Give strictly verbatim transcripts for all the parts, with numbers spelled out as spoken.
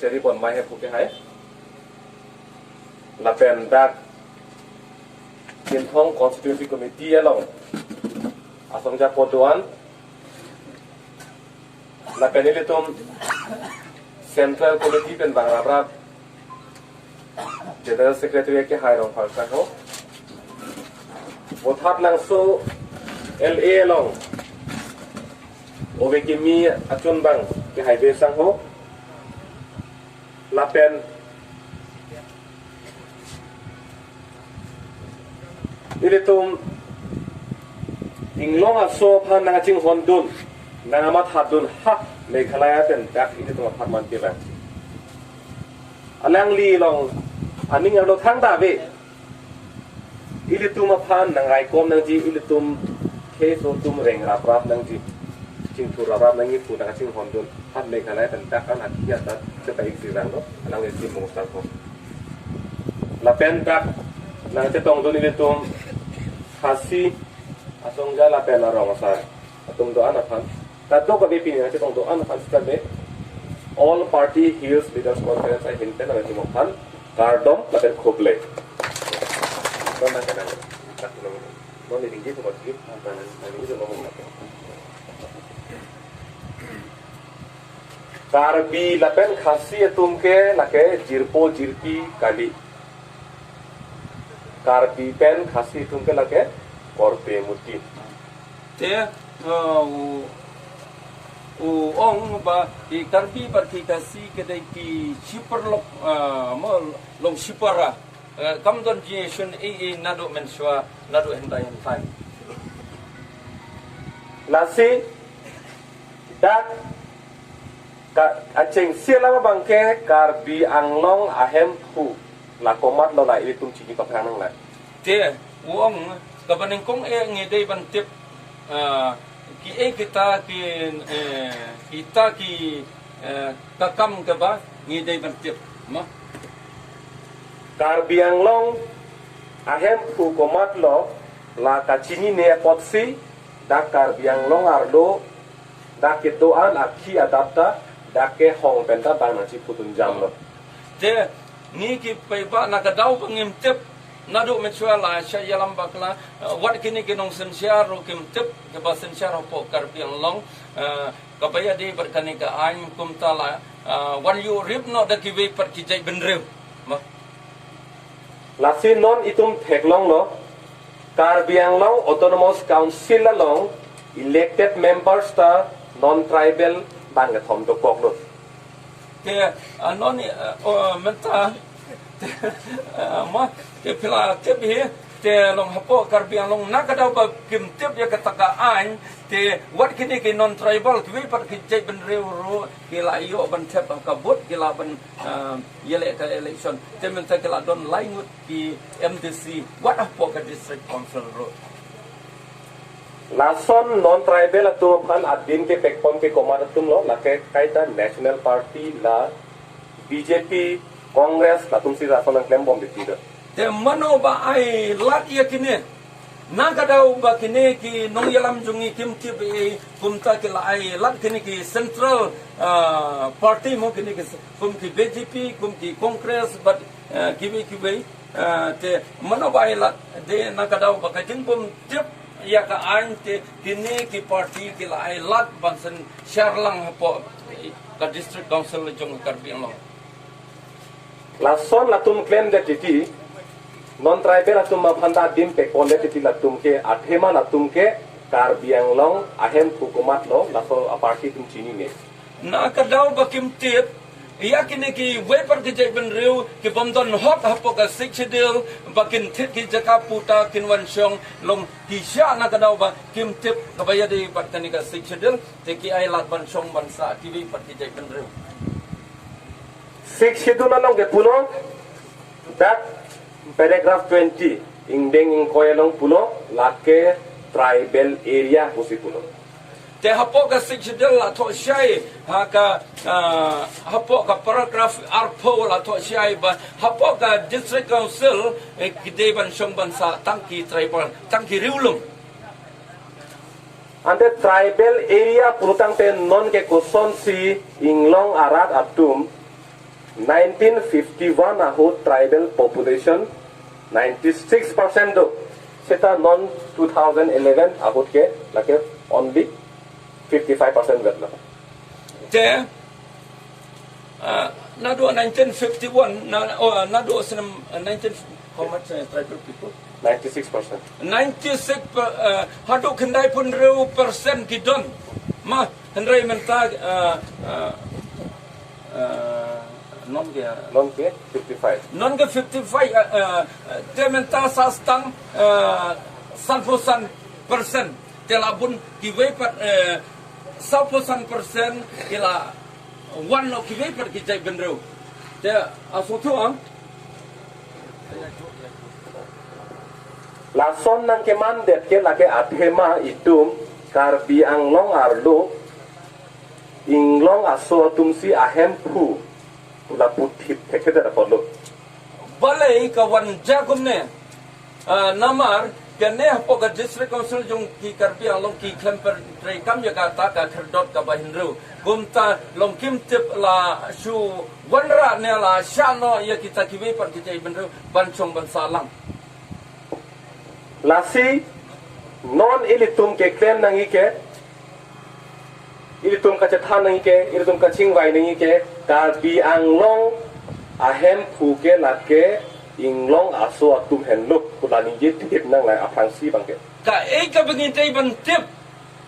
Seri pon mai he puke hai. Lapen dak Kinthong Constituency Committee along asong japo do-an. Lapen ilitum Central Committee pen bang raprap General Secretary ke hai rong phalta ho. Vothatlangso L A along ove kimi achun bang ke hai be sang ho. Lapen ilitum inglong aso aphan nangchinghondun, nangmathadun ha Meghalaya pen dak ilitum aphan man ke bang. Alangli along aning arlo thangta ave. Ilitum aphan nangraikom nangji, ilitum keso atum reng raprap nangji, chingthur raprap nangji pu nangchinghondun. Ha Meghalaya pen dak an akhia ta cheta ik sirang lo, alangli si mungsang ho. Lapen dak nangchetongdun ilitum Khasi asong ja lapen arong asar atum do-an aphan. Kadokave pini nangchetong do-an aphan sitame All Party Hills Leaders Conference ahin pen nangchetong aphan kardom lapen khublei. Don na kenang. Dak nang, non ini gitu kok, gitu. Nang ini gitu ngomong apa? Karbi lapen Khasi atum ke lake jirpo jirpi kali. Karbi pen Khasi atum ke lake korte muti. Te, uh, u, u-ong ba ki Karbi ba ki Khasi kedai ki shipar lok, uh, mo long shipar a. Uh, kam don ji shun e e nado mensua, nado hentai hentai. Lasi dak ka acheng sila bangke Karbi Anglong ahemphu la komat lo la ilitum chini paprang nang la. Te, u-ong, kabaningkong e ngedei ban tip, ah, ki e kita ki, eh, kita ki, eh, kakam kaba ngedei ban tip, ma? Karbi Anglong ahemphu komat lo la kachinine apotsi, dak Karbi Anglong arlo dak kedo-an akhi adap ta dak kehong pen ta bang nangchiphutdun jam lo. Te, ni ki paiba na kadau bang ngim tip, nado mensua la sha yalam bakla, eh, wat kini ke nong sensiar ro kim tip, keba sensiar hapo Karbi Anglong, eh, kabaya de bar kani ka ain kum ta la, eh, wan yu rip no da kive pat kijai benreu. Ma. Lasi non itum theklong lo, Karbi Anglong Autonomous Council along elected members ta non-tribal bang kethom dokok lo. Te, ah, non, ah, oh, menta, te, ah, ma, te pila te bi, te long hapo Karbi Anglong na kadau ba kim tip ya kata ka ain, te wat kini ke non-tribal, kive pat kijai benreu ro, ke la yo ban thep ka vote, ke la ban, ah, yele ka election. Te menta ke la don laingut ki M D C, wat hapo ka district council ro. Lason non-tribal atum aphan adim kepekpon ke komat atum lo, lake kaita National Party la B J P, Congress, latum si lason nangklembom di tido. Te mano ba ai lat ya kini. Na kadau ba kini ke nong yalam jungji kim tip e kum ta ke la ai lat kini ke central, ah, party mo kini ke kum ke B J P, kum ke Congress, but, ah, kive kive, ah, te mano ba ai lat de na kadau ba kachingbom tip ya ka ain te kini ke party ke la ai lat ban sensiar lang hapo ka district council jong Karbi Anglong. Lason latum klemdet titi, non-tribal atum aphan ta adim pekpondet titi latum ke, athema latum ke Karbi Anglong ahemphu komat lo, laso aparty atum chinine. Na kadau ba kim tip, ya kini kive pat kijai benreu, kebom don hot hapo ka Sixth Schedule, ba kin thit ki jaka puta kin vanshong long kisha na kadau ba kim tip, kabaya de pat kani ka Sixth Schedule, te ki ai lat vanshong vansa, kive pat kijai benreu. Sixth Schedule along ke pulo, dak paragraph twenty, ingdeng ingkoi along pulo, lake tribal area pusi pulo. Te hapo ka Sixth Schedule la tho shai, ha ka, ah, hapo ka paragraph arpho la tho shai ba, hapo ka district council, eh, kede vanshong vansa tangki tribal, tangki riulum. Ante tribal area pulotangte non ke kosonsi inglong arat atum Nineteen fifty-one ahut tribal population ninety-six percent do. Seta non two thousand eleven ahut ke lake only fifty-five percent vetlo. Te, uh, nado nineteen fifty-one, na, oh, uh, nado sinem, uh, nineteen, how much, uh, tribal people? Ninety-six percent. Ninety-six per, uh, hado khyndai pon reu percent kidon. Ma, hynrei mynta, uh, uh, uh, non ke, uh, non ke fifty-five. Non ke fifty-five, uh, uh, te mynta sastang, uh, sanpho san percent. Te labun kivei pat, eh, sapho san percent ke la vanlo kivei pat kejai bendreu. Te asothu ang. Lason nangkemandet ke lake athema itum Karbi Anglong arlo Inglong aso atum si ahemphu lapu thip thekthedet apotlo. Balai kawan jakum ne, ah, namar kene hapo ka District Council jong ki Karbi Anglong ki klemper treikam ya kata ka kherdot ka bahinru. Gumta longkim tip la su wanra ne la shano ya kita kive pan kita ibenru ban chong ban salang. Lasi non ilitum keklem nangji ke, ilitum kachethan nangji ke, ilitum kachingvai nangji ke, Karbi Anglong ahemphu ke lake Inglong aso atum henlo pu la ningje thip nang lai aphrangsi abang ke. Ka-e ka bang ngi dei ban tip,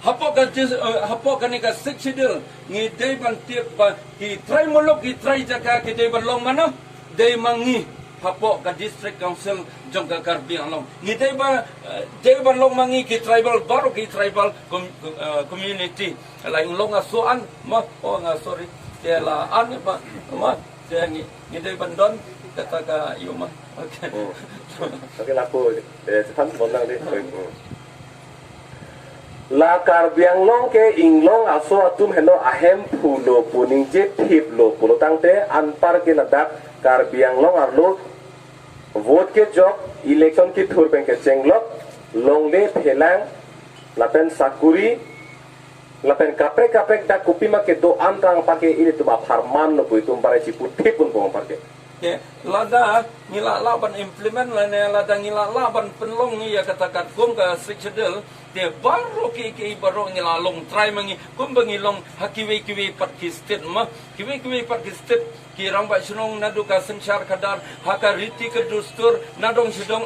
hapo ka dis-, eh, hapo kane ka Sixth Schedule ngi dei ban tip ba ki trai muluk ki trai jaka ki dei ban long mano, dei ma ngi hapo ka District Council jong ka Karbi Anglong. Ngi dei ba, eh, dei ban long ma ngi ki tribal baru ki tribal com-, eh, community. La Inglong aso an ma, oh nga sorry. Ke la an ma, ma, ke ngi, ngi dei ban don kata ka yu ma. Okay. Hmm. Okay, lapu, eh, chethan bom nang dei. Hmm. La Karbi Anglong ke Inglong aso atum henlo ahemphu lo pu ningje thip lo pulo tangte anpar ke ladak Karbi Anglong arlo vote kejok, election kethur pen kechenglok, longle phelang, lapen sakuri, lapen kaprek kaprek dak kopima kedo-an tang anpar ke ilitum apharman lo pu itum barai chipu thip un bom anpar ke. Ke, lada ngi la la ban implement lane, lada ngi la la ban penlong ngi ya kata katkum ka Sixth Schedule, te baru ke, ke baru ngi la long trai ma ngi, kum ba ngi long ha kive kive pat ki state ma, kive kive pat ki state ki rang ba chinong nadu ka sengchar khadar, ha ka riti ka dustur, nadong chidong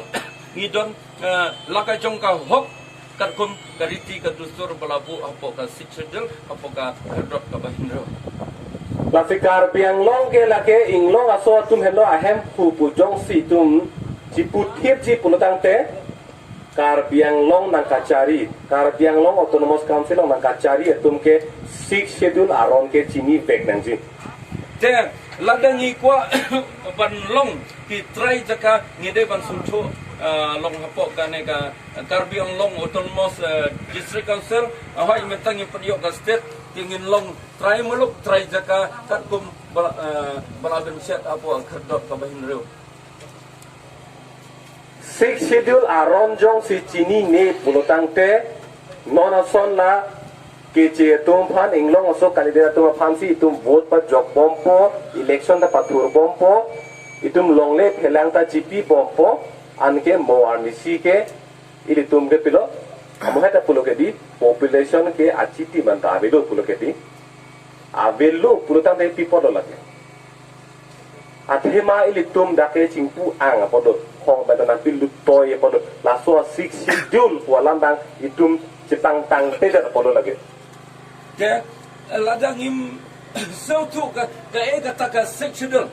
ngi don, eh, laka jong ka hok, katkum ka riti ka dustur balabu hapo ka Sixth Schedule, hapo ka kherdot ka bahinru. Lasi Karbi Anglong ke lake Inglong aso atum henlo ahemphu pu jongsi itum chipu thip ji pulo tangte Karbi Anglong nangkachari, Karbi Anglong Autonomous Council along nangkachari atum ke Sixth Schedule aron ke chinivek nangji. Te, lada ngi kwa ban long ki trai jaka ngi dei ban sumcho, ah, long hapo kane ka Karbi Anglong Autonomous, eh, District Council, ahoi metang ngi padiok ka state, ke ngin long trai muluk trai jaka katkum bala, eh, bala benchet hapo kherdot ka bahinru. Sixth Schedule aron jongsi chinine pulo tangte non ason la keche atum aphan, Inglong aso candidate atum aphansi itum vote pajok bompo, election ta pathur bompo, itum longle phelang ta chipi bompo, anke mo arnisi ke ilitum ke pilo, amoheta pulo ke dei, population ke achiti manta avelo pulo ke dei. Avelo pulo tangte pi apotlo lake. Athema ilitum dak ke chingpu ang apotlo, hong benta nangpi lutoi apotlo, laso a Sixth Schedule pu alam abang itum chepangtangtedet apotlo lake. Ke, lada ngi sothu ka, ka-e kata ka Sixth Schedule.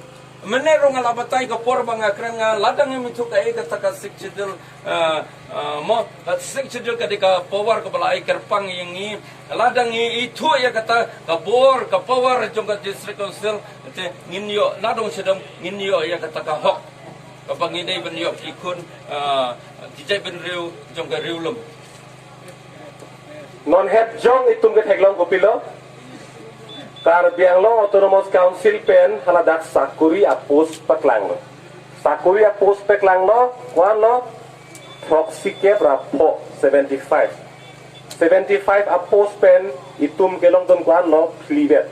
Mene rong ala batai ka por bang akrang nga, lada ngi mithu ka-e kata ka Sixth Schedule, ah, ah, mo, ka Sixth Schedule ka dei ka power ka bala ai kerpang yang ngi, lada ngi ithu ya kata ka bor, ka power jong ka District Council, te ngin yo, nadong chidong ngin yo ya kata ka hok. Ka bang ngi dei ban yo kikhun, ah, kijai bendreu jong ka riulum. Non het jong itum ketheklong kopilo. Karbi Anglong Autonomous Council pen haladak sakuri a-post paklanglo. Sakuri a-post paklanglo, ko-anlo, throksi kep ra pho, seventy-five. Seventy-five a-post pen itum kelongdun ko-anlo, phlivet.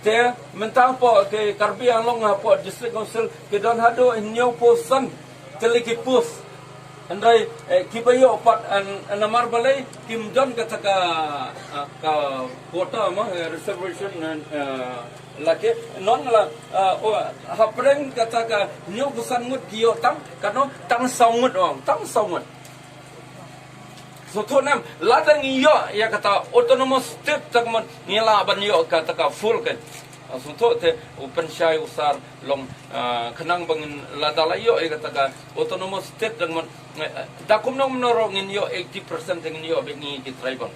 Te mentang po ke Karbi Anglong hapo District Council kedon hado hynñiopho san tele ke post. Andai, eh, kibayo pat an, an amar balai kimdon kata ka, ah, ka quota ma, eh, reservation, eh, lake non la, ah, o, hapreng kata ka hynñiopho san ngut kiyo tang, kano tang saw ngut ong, tang saw ngut. Sotho nam, ladak ngiyo ya kata autonomous state tak mon ngila ban yo kata ka full kan. Ah, sotho te open shai usar long, ah, khenang bangin ladak la yo ya kata ka autonomous state tak mon, eh, dakum nong menoro ngin yo eighty percent ngin yo bek ngi ki tribal.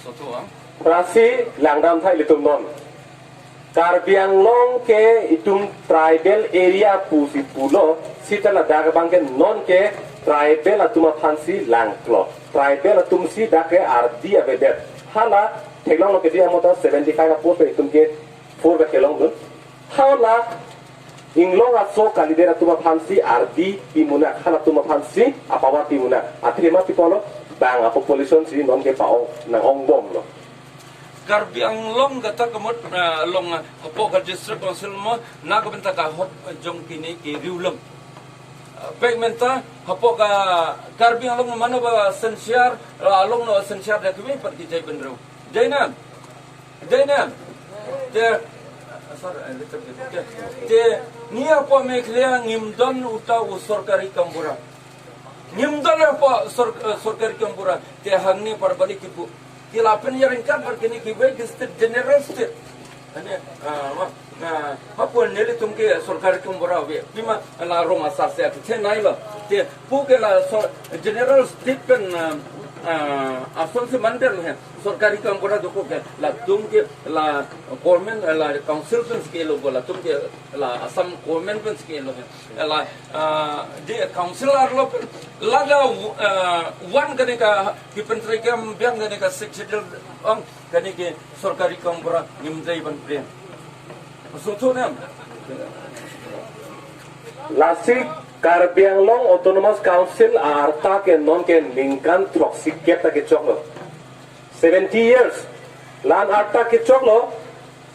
Sotho, ah. Rasi langdam thai litum non. Karbi Anglong ke itum tribal area pusi pulo, sita ladak abang ke non ke tribal atum aphansi langklo. Tribal atumsi dak ke ardi avedet. Hala theklonglo ke dia mota seventy five a post itum ke four ke theklongdun. Hala inglong aso kalidet atum aphansi ardi pimunak, halatum aphansi apower pimunak. Athema pi pulo, bang apopulation si non ke pa-ong nang-ongbomlo. Karbi Anglong kata kamot, ah, long, ah, hapo ka District Council mo, na kabenta ka hot jong kini ke riulem. Ah, pek menta hapo ka Karbi Anglong mano ba sensiar, ah, along no sensiar da kami pat kijai benro. Jai na? Jai na? Te, sorry, a little bit, okay. Te, ni hapo Meghalaya ngimdon uta u sorkari gaonbura. Ngimdon hapo sor-, eh, sorkari gaonbura. Te hangni parbali kipu. Kila pen yaring kan par kini ki wage state, general state. Ani, ah, ma, ah, hapo nelitum ke sorkari gaonbura ave. Pima la rong asar se ati the nailo. Te pu ke la so-, general state pen, ah, ah, asonsi mandel he. Sorkari gaonbura dokok ke latum ke la government, la council pensi kelo bo, latum ke la Assam government pensi kelo he. La, ah, di council arlo pen, laga, ah, one kane ka kipentrekam biang kane ka Sixth Schedule ong kane ke sorkari gaonbura ngimdei ban pre. Sotho nam. Lasi Karbi Anglong Autonomous Council arta ke non ke ningkan throksi kep ta kechoklo. Seventy years. La-an arta kechoklo.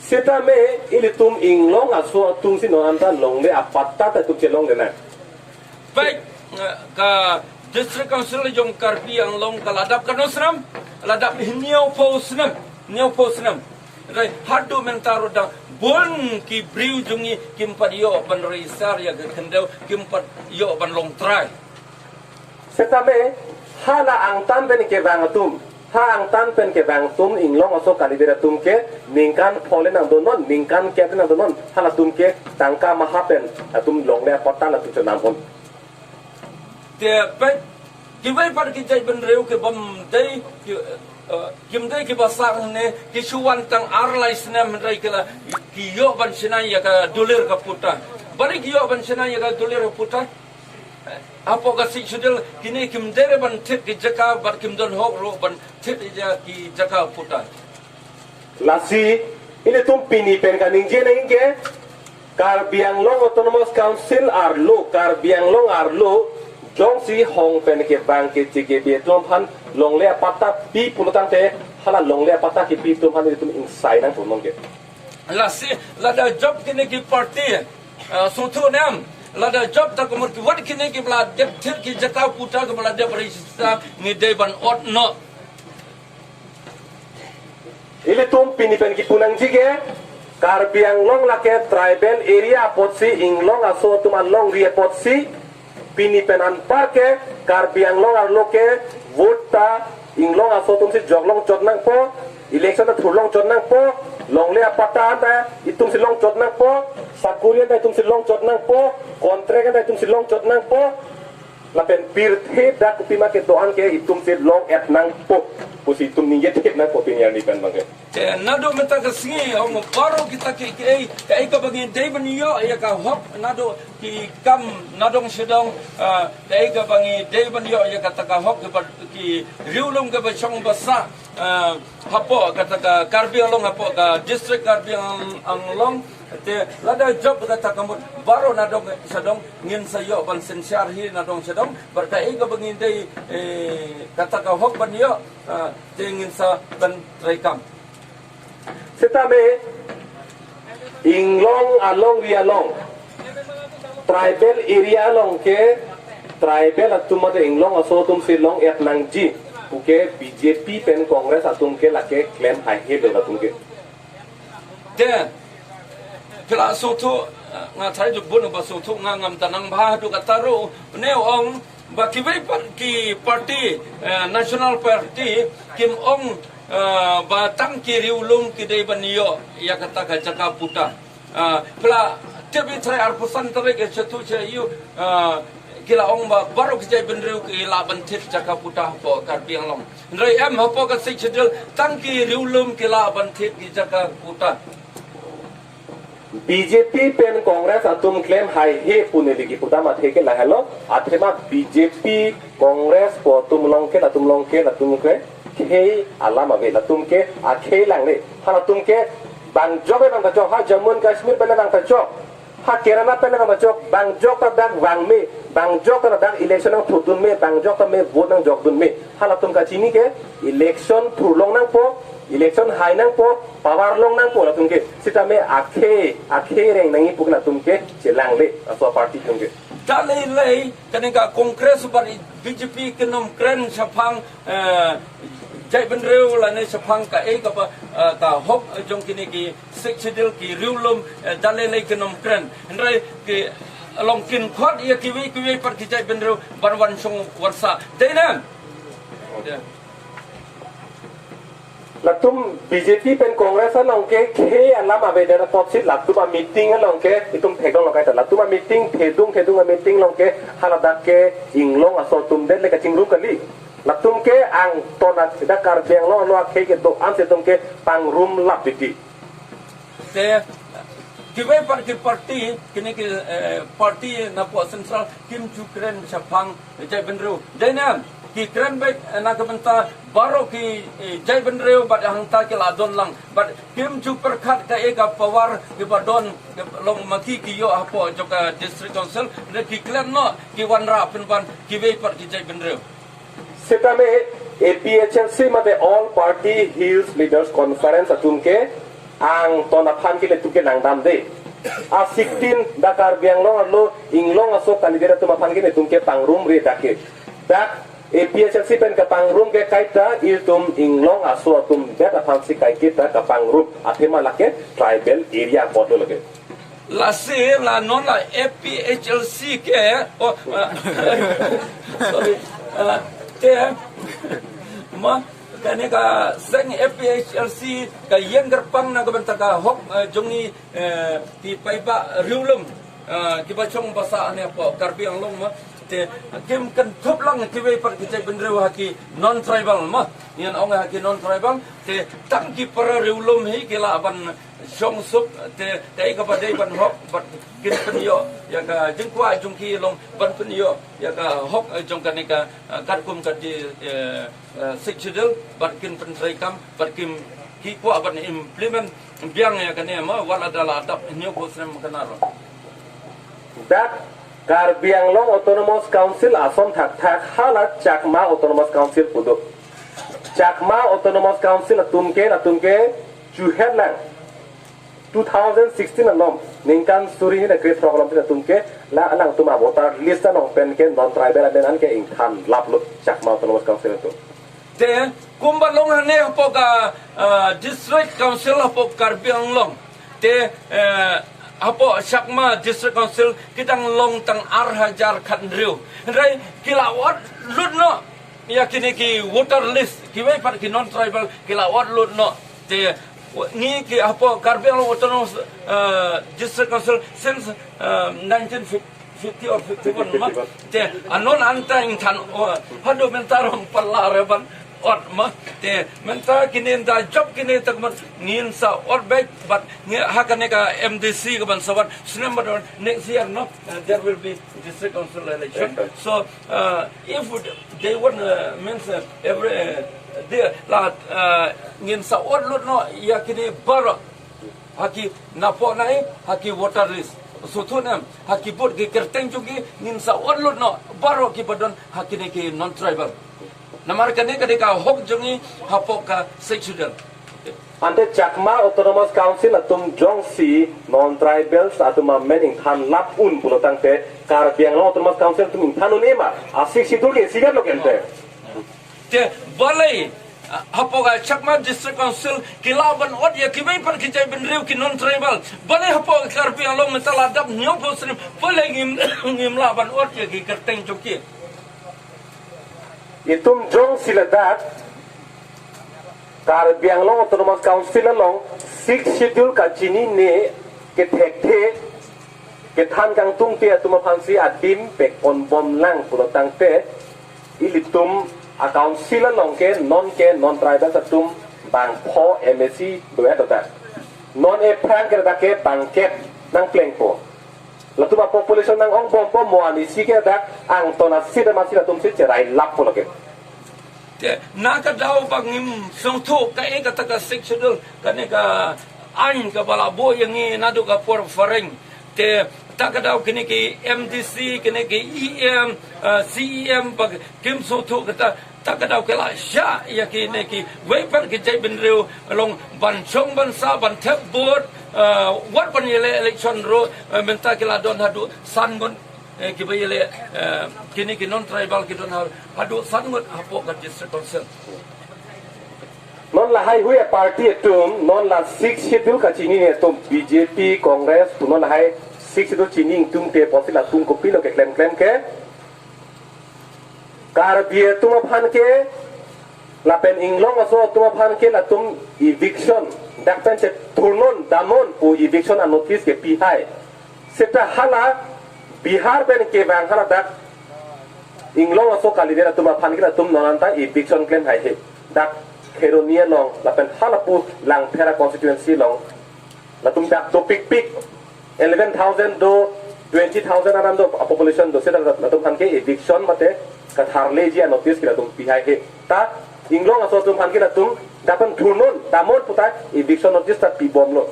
Sitame ilitum inglong aso atumsi non anta longle apatta ta itum chelongle nang. Baik, eh, ka District Council jong Karbi Anglong ka ladap kano snem, ladap hynñiopho snem, hynñiopho snem. Rai hadu mentaro dang bon ki briu jungi kim pat yo ban register ya ke kendau, kim pat yo ban long trai. Setame hala angtan pen kevang atum, ha angtan pen kevang atum inglong aso kalidet atum ke ningkan pho le nangdonon, ningkan kep le nangdonon, halatum ke tangka maha pen atum longle apatta latum chenam hon. Te pai, kivai par kijai benreu ke bom dei, ki, eh, kim dei kibasang ne, kisuan tang ar lai snem rai kela, kiyo ban sinai ya ka dulir ka puta. Bali kiyo ban sinai ya ka dulir ka puta. Apo ka Sixth Schedule kini kim dere ban thit ki jaka, bat kim don hok ro ban thit ija ki jaka puta. Lasi, ilitum pini pen kaningje nangke, Karbi Anglong Autonomous Council arlo, Karbi Anglong arlo, jongsi hong pen kevang ke J K B atum aphan longle apatta pi pulotangte, hala longle apatta kipi atum aphan ilitum ingsai nangpo nonke. Lasi, ladak job kini ki party, eh, sotho nam, ladak job ta komor ki wat kini ki bla dep thir ki jaka puta ki bla dep register ngidei ban ot no. Ilitum pini pen kipu nangji ke, Karbi Anglong lake tribal area apotsi, inglong aso atum alongri apotsi, pini pen anpar ke, Karbi Anglong arlo ke, vote ta, inglong aso atumsi joklong chot nangpo, election ta thurlong chot nangpo, longle apatta anta itumsi long chot nangpo, sakuri anta itumsi long chot nangpo, contract anta itumsi long chot nangpo, lapen pirthe dak kopima kedo-an ke itumsi long-et nangpo, pusi itum ningje thip nangpo pini arni pen bangke. Te nado meta kesngi, ong baro kita ke, ke, ke, ke bangin dei ban yo ya ka hok, nado ki kam nadong sedong, ah, ke, ke bangin dei ban yo ya kata ka hok ke ba, ki riulum ke ba chong basa, ah, hapo kata ka Karbi Anglong hapo ka district Karbi Ang-, Anglong, te ladak job kata kamut baro nadong sedong ngin sa yo ban sensiar hi nadong sedong, bar ke, ke bangin dei, eh, kata ka hok ban yo, ah, te ngin sa ban trai kam. Setame, Inglong alongri along, tribal area along ke tribal atum mate inglong aso atum si long-et nangji puke B J P pen Congress atum ke lake klem haihe do latum ke. Te, pela sothu, eh, nga try jubun ba sothu nga ngam tanang ba do kataro ne ong ba kivei par-, ki party, eh, national party kim ong, eh, ba tangki riulum kidei ban yo ya kata ka Jakaputa. Ah, pela T V try arpusan tarik ya chetu che yu, ah, kila ong ba baru kejai benreu kila banthit Jakaputa hapo Karbi Anglong. Nrei em hapo ka Sixth Schedule tangki riulum kila banthit ki Jakaputa. B J P pen Congress atum klem haihe pu neli kiputa mathe ke lahelo, athema B J P Congress pu atum along ke, atum along ke, atum ke khei alam ave, atum ke akhei langle. Halatum ke bangjok ke bang kachok, ha Jammu and Kashmir pen bang kachok, ha Kerala pen bang kachok, bangjok ta dak vang me, bangjok ta dak election nangthurdun me, bangjok ta me vote nangjokdun me. Halatum kachini ke election thur long nangpo, election hai nangpo, power long nangpo latum ke. Sitame akhei, akhei reng nangji pu ke latum ke chelangle, laso party atum ke. Dalei lei, kane ka Congress bar B J P kenom kren shaphang, eh, jai benreu lane shaphang ka-e kapa, eh, kahok jong kine ki Sixth Schedule ki riulum, eh, dalei lei kenom kren. Nrei ke along kin khot ya kiwei kiwei par ki jai benreu bar van shong varsa. Dei na? Ya. Latum B J P pen Congress along ke khei alam avedet apotsi latum a meeting along ke itum thekdong lo kaita. Latum a meeting thedung thedung a meeting along ke haladak ke inglong aso atum det le kachingrum kali. Latum ke angton a dak Karbi Anglong alo akhei kedo-an si atum ke pangrum lap titi. Te kivei par ki party, kine ki, eh, party napo central kim chukren shaphang jai benreu. Dei na, ki kren bek, eh, na kementa baru ki, eh, jai benreu but hangta ke ladon lang. But kim chu perkhat ka-e ka power ke badon ke long maki ki yo hapo jok ka district council, ne ki klen no ki vanra pen ban kivei par ki jai benreu. Sitame A P H L C mate All Party Hills Leaders Conference atum ke angton aphan ke letum ke nangdam de. A sixteen dak Karbi Anglong arlo inglong aso candidate atum aphan ke letum ke pangrumre dak ke. Dak A P H L C pen kepangrum ke kaita ilitum inglong aso atum det aphan si kaiketa kepangrum athema lake tribal area apot lo lake. Lasi la non la A P H L C ke, oh, ah, sorry, ah, te, ma, kane ka seng A P H L C ka yen kerpang na ka benta ka hok, eh, jongni, eh, ti paiba riulum, eh, kiba chong basa ane po Karbi Anglong ma, te, kim kenthup lang kivei par ki jai benreu ha ki non tribal ma, yen ong ha ki non tribal, te, tangki para riulum hi kila ban shong sup te, te ka ba dei ban hok, but kin pen yo ya ka jingkwa jingki along ban pen yo ya ka hok, eh, jong kane ka, eh, karkum ka di, eh, eh, Sixth Schedule, but kin pen try kam, but kim ki kwa ban implement biang ya kane ma wala dala adap new ko srem kana ro. Dak Karbi Anglong Autonomous Council ason thakthak hala Chakma Autonomous Council pu do. Chakma Autonomous Council atum ke, atum ke chuhet lang. Two thousand sixteen along, ningkan suri hini kre throk along atum ke, la alangtum a voter list along pen ke non tribal amen an ke ingthan laplo Chakma Autonomous Council atum. Te, kumba long hane hapo ka, ah, District Council hapo Karbi Anglong. Te, eh, hapo Chakma District Council kedang long tang ar hajar khat hini. Rai kila ot lut no. Ya kini ki voter list, kivei par ki non tribal kila ot lut no. Te, ngi ke hapo Karbi Anglong Autonomous, eh, District Council since, eh, nineteen fifty or fifty-one ma. Te, anon anta ingthan, oh, hado mentar hong pala reban ot ma. Te, mentar kini anta job kini tak ma, ngin sa ot back, but ngi ha kane ka M D C ka ban sawan, sinem ba next year no, uh, there will be district council election. Election. So, uh, if they want, uh, means, uh, every, uh, they, la, uh, ngin sa ot lut no, ya kini baru. Ha ki napo nai, ha ki voter list. Suthu nem, ha ki vote ki kerteng chungki, ngin sa ot lut no, baru ki badon, ha kini ki non-tribal. Namar kane kane ka hok jongni hapo ka Sixth Schedule. Ante Chakma Autonomous Council atum jongsi non-tribals atum amen ingthan lap un pulo tangte Karbi Anglong Autonomous Council atum ingthan un-e ma? A Sixth Schedule ke isigan lo kente. Te balai, ah, hapo ka Chakma District Council kila ban ot ya kivei aphan kejai bendreu ke non-tribal. Balai hapo Karbi Anglong mental adap nyo po sini balai ngim, ngim la ban ot ya ke kerteng joki. Itum jongsi ladak Karbi Anglong Autonomous Council along Sixth Schedule kachinine kethekthe kethan kangtungte atum aphansi adim pekon bomlang pulo tangte ilitum a-council along ke non ke non-tribals atum bangpho M A C do-et do dak. Non ephrang ke dak ke bangkep nangplengpo. Latum a-population nang-ong bompo mo ani si ke dak angton asi dam asi latumsi cherai lap pulo ke. Te na kadau bang ngim songthu ka-e kata ka Sixth Schedule kane ka ain ka bala bo yang nge nadu ka por fareng. Te ta kadau kene ke M D C, kene ke E M, ah, C E M bang kim songthu kata ta kadau kela sha ya kene kevei aphan kejai bendreu along ban chong ban sa ban thep vote, ah, wat ban yele election ro, ah, menta kela don hadu san ngun, eh, kevei yele, eh, kene ke non-tribal kedon ha-, hadu san ngun hapo ka District Council. Non lahai hui a-party atum, non la Sixth Schedule kachinine atum, B J P, Congress, pu non lahai Sixth Schedule chini ingtungte pusi latum kopilo keklem klem ke. Karbi atum aphan ke, lapen Inglong aso atum aphan ke latum eviction, dak pen che thurnun damnun pu eviction a-notice kepi hai. Seta hala Bihar pen kevang hala dak Inglong aso kalidet atum aphan ke latum non anta eviction klem hai he. Dak Kheroni along lapen hala pu Langpher a-constituency along latum dak dopikpik eleven thousand do, twenty thousand aram do, a-population do, seta latum aphan ke eviction mate katharleji a-notice ke latum pi hai he. Ta Inglong aso atum aphan ke latum dak pen thurnun damnun puta eviction notice ta pi bomlo.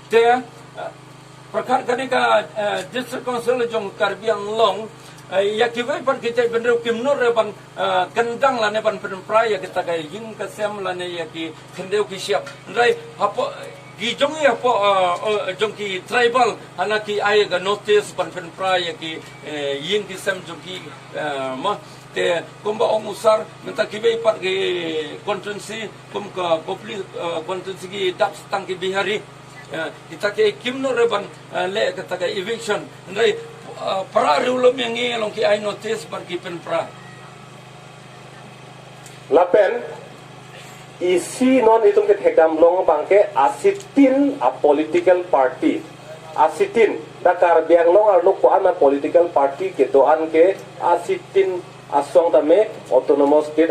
Te, eh, prakar kane ka, eh, District Council jong Karbi Anglong, eh, ya kevei aphan kejai bendreu kimnur re ban, eh, kendang lane ban penpra ya kita ka ing kasem lane ya ke khendeu kesiap. Ndrai hapo, ki jong i hapo, eh, eh, jong ke tribal hana ke ai ka notice ban penpra ya ke, eh, ing kesem jong ke, eh, ma. Te kumba ong usar menta kevei aphan ke constituency kum ka kopli, eh, constituency ke dak setang ke Bihari. Eh, kita ke kimnur re ban, eh, le kata ka eviction. Ndrai, eh, para riulom yang nge along ke ai notice ban ke penpra. Lapen isi non itum kethekdam long abang ke asitin a-political party. Asitin, dak Karbi Anglong arlo ko-an a-political party kedo-an ke asitin asong tame autonomous state